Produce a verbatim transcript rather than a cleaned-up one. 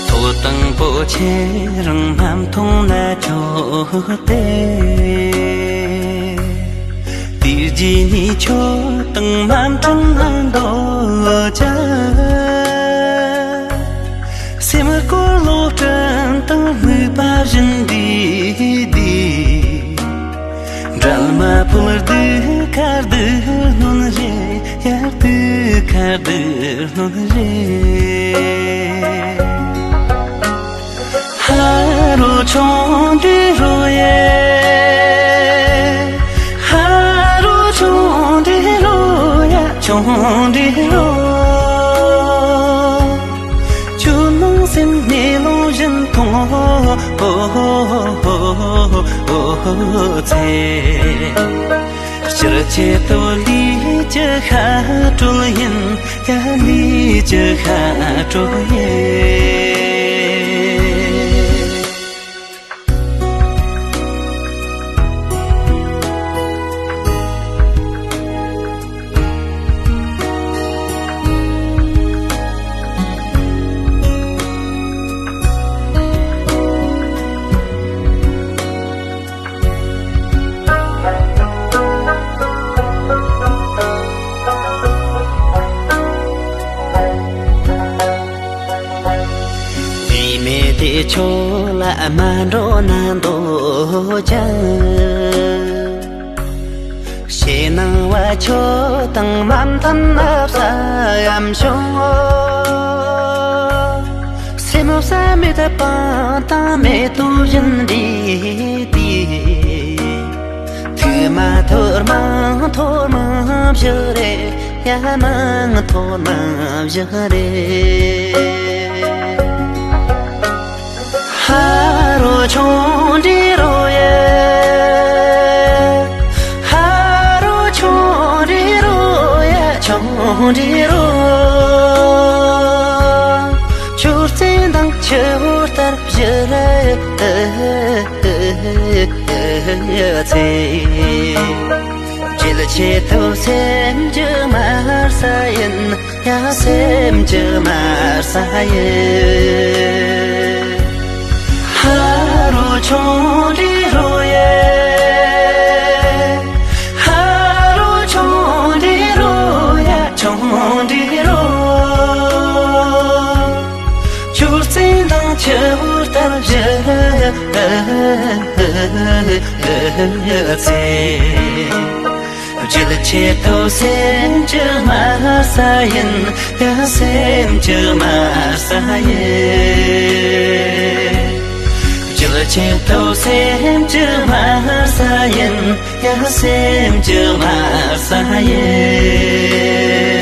ཐོག་དང་པོ་ཁྱེད་རང་མ་མཐོང་ན་ཆོག་སྟེ། དེ་རྗེས་ནས་ཁྱོད་དང་མ་འཕྲད་ན་འདོད་ཀྱང་། སེམས་སྐོར་གློག་སྤྲིན་དང་དམིགས་པ་བཞིན་འདྲེས་ཏེ། འགྲམ་ལ་ཕུལ་དུས་ཁ་སྡུག་སྣོན་རེ། ཡར་དུས་ཁ་སྡུག་སྣོན་རེ། ཧ་རོ་ཆུང་འདྲེ་རོ་ཡེ། ཧ་རོ་ཆུང་འདྲེ་རོ་ཡ། ཆུང་འདྲེ་རོ། ཁྱོད་ནང་སེམས་ནས་ལོང་བཞིན་མཐོང་ཚེ། སྤྱིར་ཆེད་དུ་ལུས་ཀྱི་ཤ་དྲོད་ཡིན། ཡ་ལུས་ཀྱི་ཤ་དྲོད་ཡིན། དེ་མེད་དེ་ཁྱོད་ལ་མ་འགྲོ་ན་འདོད་ཀྱང་། ཞེད་སྣང་བ་ཁྱོད་དང་མ་མཐུན་ན་བསམ་བྱུང་། སེམས་བསམ་མེད་སྤང་དང་མེད་དོ་བཞིན་འདྲེས་ཏེ། ཐུགས་མ་ཐོར་མང་ཐོར་མང་བཞི་རེ། ཡ་མང་ཐོར་མང་བཞི་རེ། ཧ་རོ་ཆུང་འདྲེ་རོ་ཡ། ཧ་རོ་ཆུང་འདྲེ་རོ་ཡ། ཆུང་འདྲེ་རོ། ཁྱོད་བརྩེ་མདངས་ཆུ་བོ་ལྟར་བཞུར་ཚེ། རྒྱལ་ཆེད་དུ་སེམས་ཀྱི་དམར་ས་ཡིན། ཡ་སེམས་ཀྱི་དམར་ས་ཡིན། ཧ་རོ་ཆུང་འདྲེ་རོ་ཡེ། ཧ་རོ་ཆུང་འདྲེ་རོ་ཡ། ཆུང་འདྲེ་རོ། ཁྱོད་བརྩེ་མདངས་ཆུ་བོ་ལྟར་བཞུར་ཚེ། རྒྱལ་ཆེད་དུ་སེམས་ཀྱི་དམར་ས་ཡིན། ཡ་སེམས་ཀྱི་དམར་ས་ཡིན། རྒྱལ་ཆེད་དུ་སེམས་ཀྱི་དམར་ས་ཡིན། ཡ་སེམས་ཀྱི་དམར་ས་ཡིན།